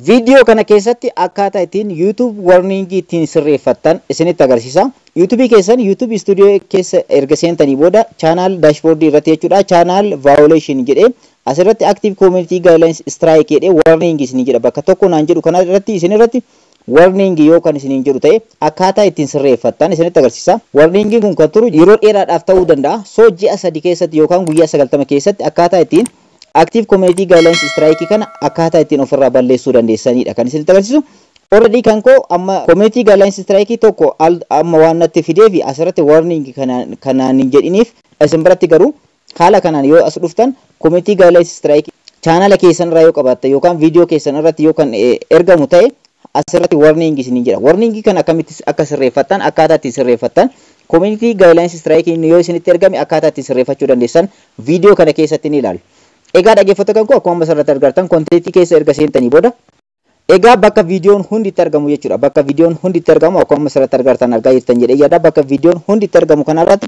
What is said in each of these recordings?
Viidiyoo kana keessatti akkaataa ittiin YouTube warningii ittiin sirreeffattan isinitti agarsiisa. YouTube keessan YouTube Studio keessa erga seentanii booda channel dashboard irratti jechuudha. Channel violation jedhee asirratti active community guidelines strike jedhee warning isinii jedha. Bakka tokko naan jedhu kana irratti isin irratti warning yoo kan isiniin jedhu ta'e, akkaataa ittiin sirreeffattan isinitti agarsiisa. Warningiin kun kan turu yeroo dheeraadhaaf ta'uu danda'a. So ji'a 3 keessatti yookaan guyyaa 90 keessatti akkaataa ittiin active community guidelines strike kana akkaataa ittiin ofirraa balleessuu dandeessanidha kan isinitti agarsiisu. Already kan koo amma community guidelines strike tokko amma waan natti fidee fi asirratti warning kanaan hin jedhiniif, isin biratti garuu haala kanaan yoo as dhuftan community guidelines strike chaanala keessan irraa yoo qabaatte yookaan viidiyoo keessan irratti yoo kan ergamu ta'e, asirratti warning isiniin jedha. Warning kana akkamitti akka sirreeffattan, akkaataa ittiin sirreeffattan, community guidelines strike yoo isinitti ergame akkaataa ittiin sirreeffachuu dandeessan viidiyoo kana keessatti ni ilaalu. Egaa dhaggeeffattoota kan koo, akkuma asirratti argartan contentii keessa erga seentanii booda, egaa bakka viidiyoon hundi itti argamu jechuudha. Bakka viidiyoon hundi itti argamu akkuma asirratti argartan, argaa jirtan jedhee yaada. Bakka viidiyoon hundi itti argamu kanarratti,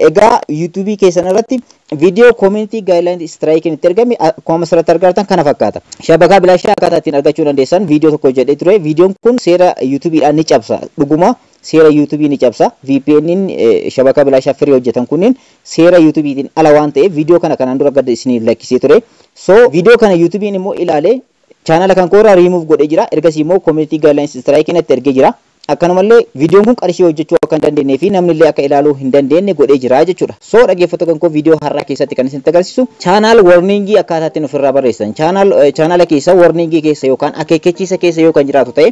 egaa YouTube keessan irratti viidiyoo community guideline strike itti ergame akkuma asirratti argartan kana fakkaata. Shabakaa bilaashaa akkaataa ittiin argachuu dandeessan viidiyoo tokko jedhee ture. Viidiyoon kun seera YouTubeedhaan ni cabsa. Dhuguma seera YouTube ni cabsa. VPN'n shabakaa bilaashaa firii hojjetan kunniin seera YouTubeetiin ala waan ta'eef viidiyoo kana kanaan dura gad isiniif lakkisee ture. So viidiyoo kana YouTube'n immoo ilaalee chaanala kan koorraa remove godhee jira. Ergasii immoo community guidelines strike natti ergee jira. Akkanumallee viidiyoon kun qarshii hojjechuu akka hin dandeenyee fi namni illee akka ilaaluu hin dandeenye godhee jira jechuudha. So dhaggeeffattoota kan koo, viidiyoo har'aa keessatti kan isinitti agarsiisu channel warningii akkaataa ittiin ofirraa barreessan. Chaanala keessa warningii keessa yookaan akeekkachiisa keessa yoo kan jiraatu ta'e,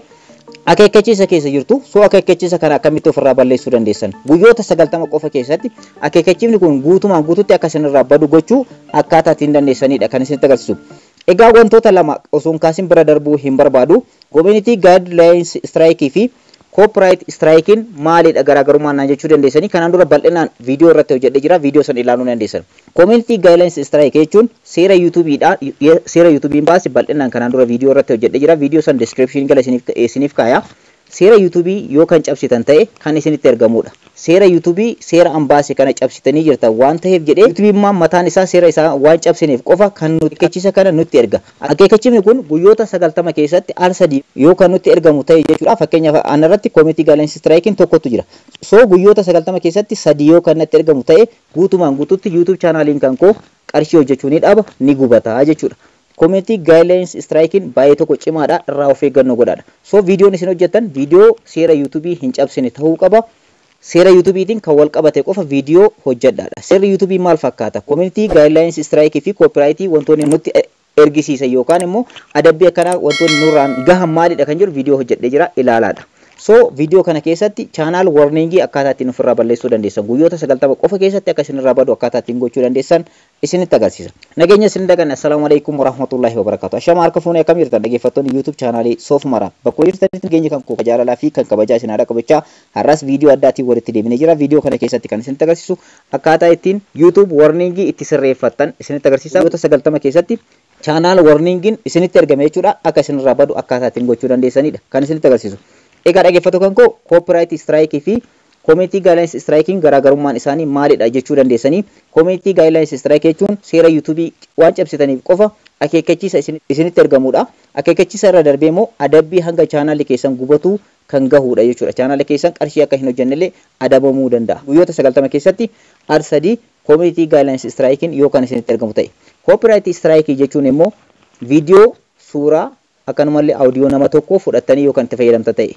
akeekkachiisa keessa jirtu, so akeekkachiisa kana akkamitti ofirraa balleessuu dandeessan, guyyoota 90 qofa keessatti akeekkachiifni kun guutumaan guututti akka isinirraa badu gochuu akkaataa ittiin dandeessanidha kan isinitti agarsiisu. Egaa wantoota lama osoo hin kaasin bira darbuu hin barbaadu. Community guidelines strike fi copyright strikein maalidha garaagarummaan naan jechuu dandeessanii, kanaan dura bal'inaan viidiyoo irratti hojjedhee jira, viidiyoo san ilaaluu dandeessan. Community guidelines strike jechuun seera YouTubeedha, seera YouTubein baase bal'inaan kanaan dura viidiyoo irratti hojjedhee jira, viidiyoo san description gala isiniif kaaya. Seera YouTubeii yoo kan cabsitan ta'e kan isinitti ergamudha. Seera YouTubeii seera an baase kana cabsitanii jirtan waan ta'eef jedhee YouTubeiin mataan isaa seera isaa waan cabsineef qofa kan nuti akeekkachiisa kana nutti erga. Akeekkachiifni kun guyyoota 90 keessatti al sadii yoo kan nutti ergamu ta'e jechuudha. Fakkeenyaaf anarratti community guidelines strikein tokkotu jira. So guyyoota 90 keessatti sadii yoo kan natti ergamu ta'e, guutumaan guututti YouTube chaanaaliin kan koo qarshii hojjechuu ni dhaba, ni gubata jechuudha. Community guidelines strikein baay'ee tokko cimaadha, irraa of eeggannoo godhaadha. So viidiyoon isin hojjettan viidiyoo seera YouTubeii hin cabsine ta'uu qaba. Seera YouTubeiitiin kan wal qabate qofa viidiyoo hojjedhaadha. Seerri YouTubeii maal fakkaata? Community guidelines strike fi copyright wantoonni nutti ergisiisan yookaan immoo adabbii akkanaa wantoonni nurraan gahan maalidha kan jedhu viidiyoo hojjedhee jira, ilaalaadha. So viidiyoo kana keessatti channel warningii akkaataa ittiin ofirraa balleessuu dandeessan, guyyoota 90 qofa keessatti akka isinirraa badu akkaataa ittiin gochuu dandeessan isinitti agarsiisa. Nageenya isin dagan, assalaamu alaikum warahmatullahi wabarakatuh. Ashama harka fuunee, akkam jirtan dhaggeeffattoonni YouTube chaanaalii Soof Mara? Bakka jirtanitti nageenya kan koo jaalalaa fi kan kabajaa isin haadha qabachaa, har'as viidiyoo addaatiin walitti deebinee jira. Viidiyoo kana keessatti kan isinitti agarsiisu akkaataa ittiin YouTube warningii itti sirreeffattan isinitti agarsiisa. Guyyoota 90 keessatti channel warningiin isinitti ergame jechuudha, akka isinirraa badu akkaataa ittiin gochuu dandeessanidha kan isinitti agarsiisu. Egaa dhaggeeffattoota kan koo, copyright strike fi community guidelines strikein garaagarummaan isaanii maalidha jechuu dandeessanii, community guidelines strike jechuun seera YouTubeii waan cabsitaniif qofa akeekkachiisa isinitti ergamudha. Akeekkachiisa irra darbee immoo adabbii hanga chaanaalli keessan gubatu kan gahudha jechuudha. Chaanaalli keessan qarshii akka hin hojjennellee adabamuu danda'a. Guyyoota 90 keessatti al sadii community guidelines strikein yoo kan isinitti ergamu ta'e. Copyright strike jechuun immoo viidiyoo, suuraa, akkanumallee audio nama tokko fudhattanii yoo kan itti fayyadamtan ta'e.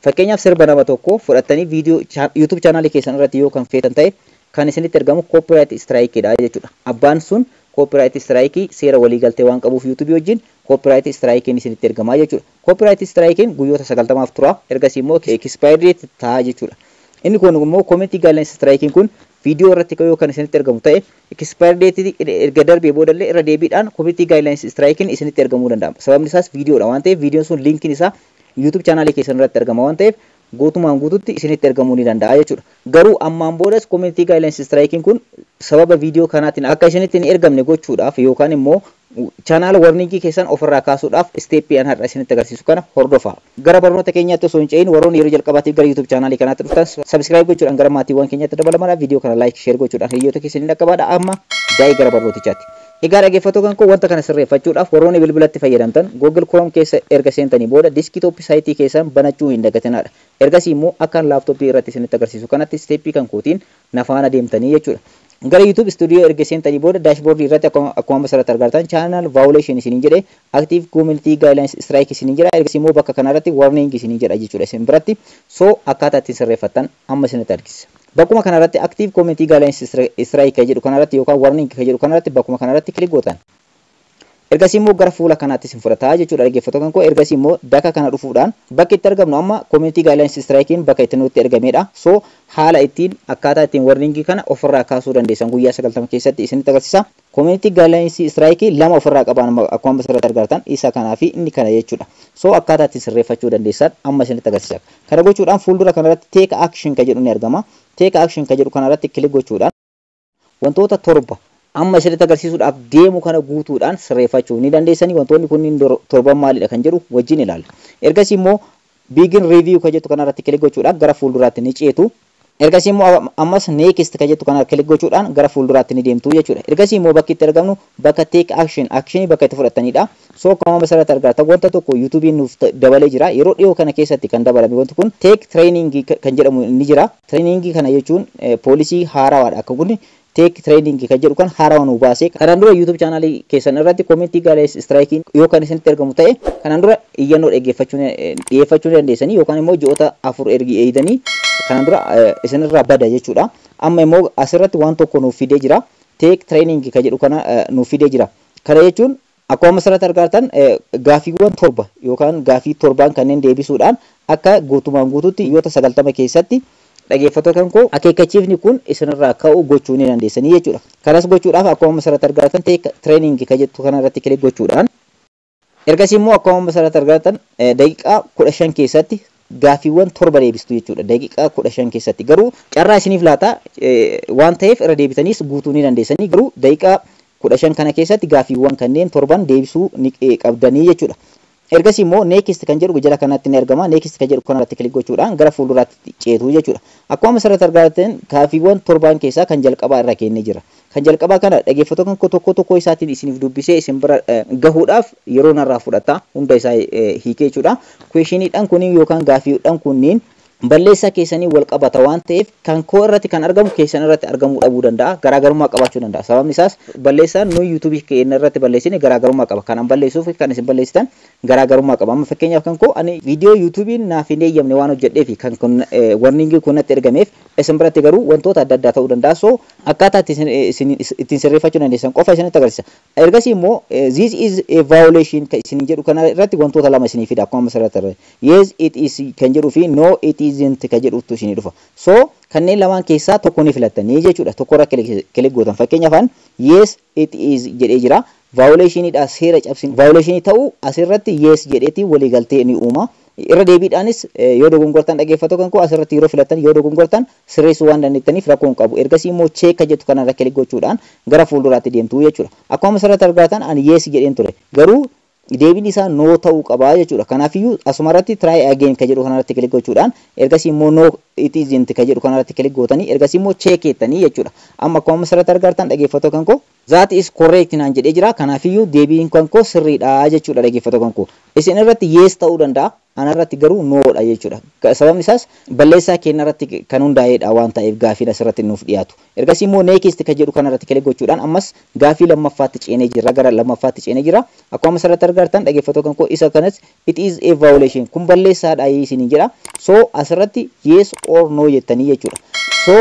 Fakkeenyaaf sirba nama tokko fudhattanii viidiyoo YouTube chaanaalii keessan irratti yoo kan feetan ta'e, kan isinitti ergamu copyright strike dha jechuudha. Abbaan sun copyright strike seera waliigaltee waan qabuuf YouTube wajjin copyright strike isinitti ergamaa jechuudha. Copyright strike guyyoota 90f tura, ergasii immoo expired ta'a jechuudha. Inni kun immoo community guidelines strike kun viidiyoo irratti yoo kan isinitti ergamu ta'e, expired date erga darbee boodallee irra deebiidhaan community guidelines strike isinitti ergamuu danda'a. Sababni isaas viidiyoodha waan ta'eef, viidiyoon sun linkiin isaa YouTube chaanaalii keessan irratti argama waan ta'eef guutumaan guututti isinitti ergamuu ni danda'a jechuudha. Garuu ammaan boodas community guidelines strike kun sababa viidiyoo kanaatiin akka isinitti hin ergamne gochuudhaaf yookaan immoo channel warningii keessan ofirraa kaasuudhaaf steppii an har'a isinitti agarsiisu kana hordofaa. Gara barnoota keenyaatti osoo hin ce'in, warroonni yeroo jalqabaatiif gara YouTube chaanaalii kanaatti dhuftan subscribe gochuudhaan gara maatiiwwan keenyaatti dabalamaa, viidiyoo kana like, share gochuudhaan hiriyoota keessanii dhaqqabaadha. Amma daa'ii gara barnootichaatti. Egaa dhaggeeffattoota koo, wanta kana sirreeffachuudhaaf warroonni bilbilatti fayyadamtan Google Chrome keessa erga seentanii booda desktop site keessan banachuu hin dagatinaadha. Ergasii immoo akkan laaptooppii irratti isinitti agarsiisu kanatti step kan kootiin na faana deemtanii jechuudha. Gara YouTube Studio erga seentanii booda dashboard irratti akkuma asirratti argartan channel violation isiniin jedhe, active community guidelines strike isiniin jedha. Ergasii immoo bakka kanarratti warning isiniin jedha jechuudha isin biratti. So akkaataa ittiin sirreeffattan amma isinitti argisiisa. Bakkuma kanarratti active community guidelines strike jedhu kanarratti yookaan warning jedhu kanarratti bakkuma kanarratti click gootan. Ergasii immoo gara fuula kanaatti isin fudhataa jechuudha, dhaggeeffattoota koo. Ergasii immoo bakka kana dhufuudhaan bakki itti argamnu amma community guidelines strikein bakka itti nutti ergamedha. So haala ittiin akkaataa ittiin warningii kana ofirraa kaasuu dandeessan guyyaa 90 keessatti isinitti agarsiisa. Community guidelines strike lama ofirraa qaban akkuma asirratti argartan, isa kanaa fi inni kana jechuudha. So akkaataa ittiin sirreeffachuu dandeessan amma isinitti agarsiisa. Kana gochuudhaan fuuldura kanarratti take action ka jedhu ni argama. Take action ka jedhu kanarratti click gochuudhaan wantoota 7 amma isinitti agarsiisuudhaaf deemu kana guutuudhaan sirreeffachuu ni dandeessanii. Wantoonni kunniin torban maalidha kan jedhu wajjin ilaalla. Ergasii immoo begin review ka jettu kanarratti click gochuudhaan gara fuulduraatti ni ceetu. Ergasii immoo ammas next ka jettu kana click gochuudhaan gara fuulduraatti ni deemtu jechuudha. Ergasii immoo bakki itti argamnu bakka take action, actionii bakka itti fudhatanidha. So akkuma asirratti argatan wanta tokko YouTube'n nuuf dabalee jira. Yeroo dhiyoo kana keessatti kan dabalame wanti kun tech training kan jedhamu ni jira. Training kana jechuun policy haarawaadha. Akka kun tech training kan jedhu kan haarawaa nu baase. Kanaan dura YouTube channelii keessan irratti community guidelines strike yoo kan isinitti argamu ta'e, kanaan dura iyyannoo dhaggeeffachuu dhiyeeffachuu dandeessanii yookaan immoo ji'oota 4 ergi eeydanii kanaan dura isinirraa bada jechuudha. Amma immoo asirratti waan tokko nuuf fidee jira. Tech training kan jedhu kana nuuf fidee jira. Kana jechuun akkuma asirratti argartan gaafiiwwan 7 yookaan gaafii torbaan kanneen deebisuudhaan akka guutumaan guututti ji'oota 90 keessatti, dhaggeeffattoota kan koo, akeekkachiifni kun isinirraa ka'u gochuu ni dandeessanii jechuudha. Kanas gochuudhaaf akkuma asirratti argatan tech training kan jettu kanarratti click gochuudhaan ergasii immoo akkuma asirratti argatan daqiiqaa 15 keessatti gaaffiiwwan 7 deebistu jechuudha. Daqiiqaa 15 keessatti garuu carraa isiniif laata waan ta'eef irra deebitaniis guutuu ni dandeessanii, garuu daqiiqaa 15 kana keessatti gaaffiiwwan kanneen torban deebisuu ni qabdanii jechuudha. Ergasii immoo next kan jedhu jala kanatti ni argama. Next kan jedhu kanarratti click gochuudhaan gara fuulduraatti ceetu jechuudha. Akkuma asirratti argatan gaaffiiwwan torban keessaa kan jalqabaa irra kennee jira. Kan jalqabaa kana, dhaggeeffattoota kan, tokko tokko isaatiin isiniif dubbisee isin bira gahuudhaaf yeroo narraa fudhata, hunda isaa hiikee jechuudha. Questioniidhaan kunniin yookaan gaaffiidhaan kunniin balleessaa keessanii wal qabata waan ta'eef kan koo irratti kan argamu keessan irratti argamuu dhabuu danda'a. Garaagarummaa qabaachuu danda'a. Sababni isaas balleessaan nuyi YouTubeii keenya irratti balleessine garaagarummaa qaba. Kan an balleessuuf kan isin balleessitan garaagarummaa qaba. Amma fakkeenyaaf kan koo ani viidiyoo YouTubeiin naaf hin eeyyamne waan hojjedheef kan kun warningii kun natti ergameef, isin biratti garuu wantoota adda addaa ta'uu danda'a. So akkaataa ittiin sirreeffachuu dandeessan qofa isinitti agarsiisa. Ergasii immoo this is a violation kan isin jedhu kana irratti wantoota lama isinii fida akkuma asirratti argamu. Yes, it is kan jedhuu fi no, it isn't kan jedhutu isinii dhufa. So kanneen lamaan keessaa tokko ni filattanii jechuudha. Tokko irra click gootan. Fakkeenyaaf an yes, it is jedhee jira. Violationiidha, seera cabsin violationii ta'uu asirratti yes jedheeti waliigaltee ni uuma. Irra deebiidhaanis yoo dogongortan, dhaggeeffattoota kan koo, asirratti yeroo filattan yoo dogongortan sirreessuu waan dandeettaniif rakkoo hin qabu. Ergasii immoo check jettu kanarra click gochuudhaan gara fuulduraatti deemtu jechuudha. Akkuma asirratti argatan ani yes jedheen ture. Garuu deebiin isaa no ta'uu qabaa jechuudha. Kanaafiyyuu asumarratti try again kan jedhu kanarratti click gochuudhaan ergasii immoo no, it isn't kan jedhu kanarratti click gootanii ergasii immoo check jettanii jechuudha. Amma akkuma asirratti argartan, dhaggeeffattoota kan koo, that is correct naan jedhee jira. Kanaafiyyuu deebiin kan koo sirriidha jechuudha, dhaggeeffattoota kan koo. Isin irratti yes ta'uu danda'a. Ana irratti garuu noodha jechuudha. Sababni isaas balleessaa keenya irratti kan hundaa'edha waan ta'eef gaafiin asirratti nuuf dhiyaatu. Ergasii immoo next kan jedhu kanarratti click gochuudhaan ammas gaafii lammaffaatti ceenee jirra. Gara lammaffaatti ceenee jira. Akkuma asirratti argartan, dhaggeeffattoota kan koo, isa kanas it is a violation, kun balleessaadha isiniin jedha. So asirratti yes or no jettanii jechuudha. So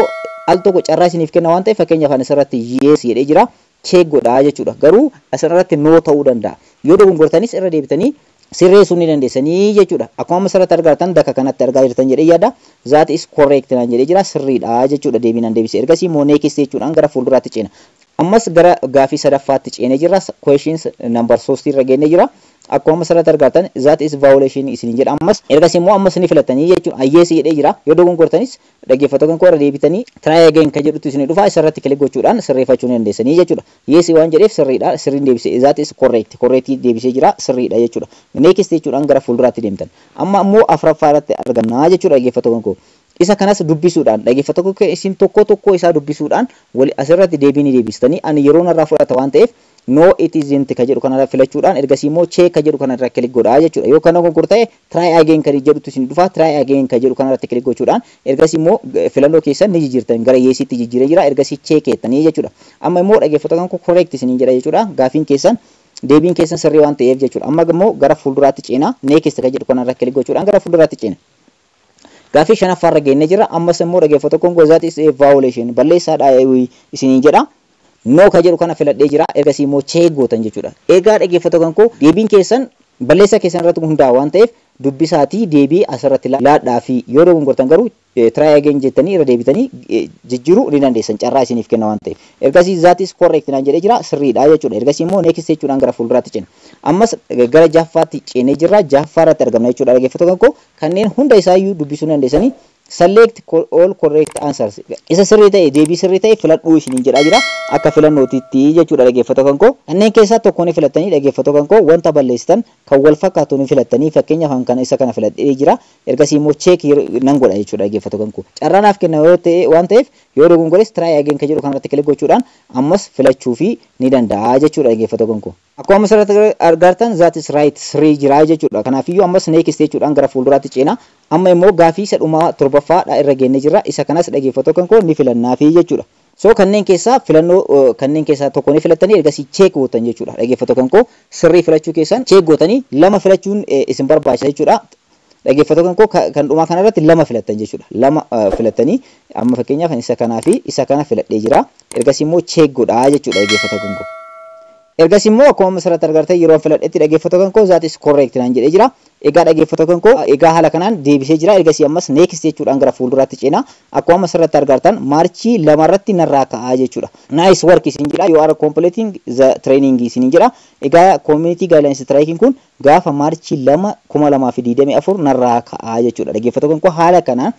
al tokko carraa isiniif kenna waan ta'eef fakkeenyaaf ani asirratti yes jedhee jira. Check godhaa jechuudha. Garuu asirratti no ta'uu danda'a. Yoo dogongortanis irra deebitanii sirreessuu ni dandeessanii jechuudha. Akkuma asirratti argatan bakka kanatti argaa jirtan jedhee yaada. That is correct naan jedhee jira, sirriidha jechuudha deebiin naan deebise. Ergasii immoo next jechuudhaan gara fuulduraatti ceena. Ammas gara gaafii sadaffaatti ceenee jirra. Questions number 3 irra geenyee jira. Akkuma asirratti argatan that is violation isiniin jedha ammas. Ergasii immoo ammas ni filattanii jechuudha. Yes jedhee jira. Yoo dogongortanis, dhaggeeffattoota kan koo, irra deebitanii try again kan jedhutu isinii dhufa, isarratti click gochuudhaan sirreeffachuu ni dandeessanii jechuudha. Yes waan jedheef sirriidha. Sirriin deebisee that is correct. Correct deebisee jira, sirriidha jechuudha. Next jechuudhaan gara fuulduraatti deemtan. Amma immoo afuraffaa irratti argamna jechuudha, dhaggeeffattoota kan koo. Isa kanas dubbisuudhaan, dhaggeeffattoota, isin tokko tokko isaa dubbisuudhaan asirratti deebii ni deebistanii. Ani yeroo narraa fudhata waan ta'eef, "No, it isn't" ka jedhu kanarra filachuudhaan, ergasii immoo "Check" ka jedhu kanarra click godhaa jechuudha. Yoo kana dogoggora ta'e, "Try again" kan jedhutu isin dhufa. "Try again" ka jedhu kanarratti click gochuudhaan, ergasii immoo filannoo keessan ni jijjiirtan. Gara yesitti jijjiiree jira. Ergasii "Check" jettanii jechuudha. Amma immoo, dhaggeeffattoota kan koo, "Correct" isiniin jedha jechuudha. Gaafiin keessan, deebiin keessan sirrii waan ta'eef jechuudha. Amma immoo gara fuulduraatti ceenaa. "Next" ka jedhu kanarra click gochuudhaan gara fuulduraatti ceena. Gaaffii shanaffaarra geennee jira. Ammas immoo, dhaggeeffattoota koo, "That is a violation", balleessaadha isiniin jedha. "No" ka jedhu kana filadhee jira. Ergasii immoo "Check" gootan jechuudha. Egaa, dhaggeeffattoota koo, deebiin keessan balleessaa keessan irratti hundaa'a waan ta'eef, dubbisaatii deebii asirratti laadhaa fi yoo dogongortan garuu "Try again" jettanii irra deebitanii jijjiiruu ni dandeessan, carraa isiniif kenna waan ta'eef. Ergasii "That is correct" naan jedhee jira, sirriidha jechuudha. Ergasii immoo "Next" jechuudhaan gara fuulduraatti ceena. Ammas gara jahaffaatti ceenee jirra. Jahaffaa irratti argamna jechuudha. Dhaggeeffattoota koo, kanneen hunda isaayyuu dubbisuu ni dandeessanii. "Select all correct answers", isa sirrii ta'e, deebii sirrii ta'e filadhuu isiniin jedhaa jira akka filannootitti jechuudha. Dhaggeeffattoota kan koo, kanneen keessaa tokko ni filattanii, dhaggeeffattoota kan koo, wanta balleessitan kan wal fakkaatu ni filattanii. Fakkeenyaaf kan isa kana filadhee jira. Ergasii immoo "Check" nan godha jechuudha. Dhaggeeffattoota kan koo, carraa naaf kenna yoo ta'e waan ta'eef, yoo dogongores "Try again" kan jedhu kanarratti click gochuudhaan ammas filachuu fi ni danda'a jechuudha. Dhaggeeffattoota kan koo, akkuma asirratti argartan, "That is right", sirrii jira jechuudha. Kanaafiyyuu ammas "Next" jechuudhaan gara fuulduraatti ceena. Amma immoo gaafii isa dhumaa torbaffaadha irra geennee jirra. Isa kanas, dhaggeeffattoota kan koo, ni filannaafi jechuudha. So kanneen keessaa filannoo kanneen keessaa tokko ni filattanii, ergasii "Check" gootan jechuudha. Dhaggeeffattoota kan koo, sirrii filachuu keessan "Check" gootanii lama filachuun isin barbaachisa jechuudha. Dhaggeeffattoota kan koo, kan dhumaa kanarratti lama filattan jechuudha. Lama filattanii, amma fakkeenyaaf isa kanaa fi isa kana filadhee jira. Ergasii immoo "Check" godhaa jechuudha, dhaggeeffattoota kan koo. Ergasii immoo akkuma asirratti argartan, yeroo filadhetti, dhaggeeffattoota kan koo, "That is correct" naan jedhee jira. Egaa, dhaggeeffattoota kan koo, egaa haala kanaan deebisee jira. Ergasii ammas "Next" jechuudhaan gara fuulduraatti ceena. Akkuma asirratti argartan, March 2 irratti narraa ka'aa jechuudha. "Nice work" isin jedha. "You are completing the training" isin jedha. Egaa community guidelines striking kun gaafa March 2, 2024 narraa ka'aa jechuudha. Dhaggeeffattoota kan koo, haala kanaan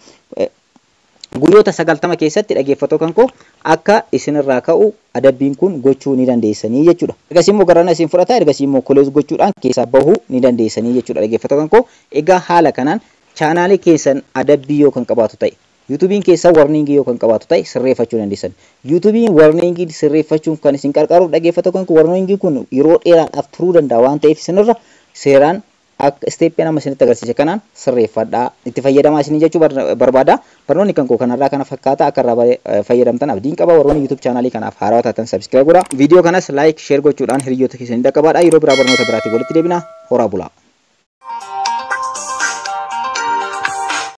guyyoota 90 keessatti, dhaggeeffattoota kan koo, akka isinirraa ka'u adabbiin kun gochuu ni dandeessanii jechuudha. Ergasii immoo garana isin fudhata, ergasii immoo "Close" gochuudhaan keessaa bahuu ni dandeessanii jechuudha. Dhaggeeffattoota kan koo, egaa haala kanaan chaanaalii keessan adabbii yoo kan qabaatu ta'e, YouTubeiin keessan warningii yoo kan qabaatu ta'e, sirreeffachuu dandeessan. YouTubeiin warningii sirreeffachuun kan isin qarqaruuf, dhaggeeffattoota kan koo, warningii kun yeroo dheeraadhaaf turuu danda'a waan ta'eef, isinirra seeraan akka steppii amma isinitti agarsiise kanaan sirreeffadhaa, itti fayyadamaa isinii jechuu barbaada. Barnoonni kan koo kanarraa kana fakkaata. Akka irraa fayyadamtan abdiin qaba. Warroonni YouTube chaanaalii kanaaf haarawaa taatan subscribe godhaa. Viidiyoo kanas like, share gochuudhaan hiriyoota keessanii dhaqqabaadha. Yeroo biraa barnoota biraatiin walitti deebina. Horaa bulaa.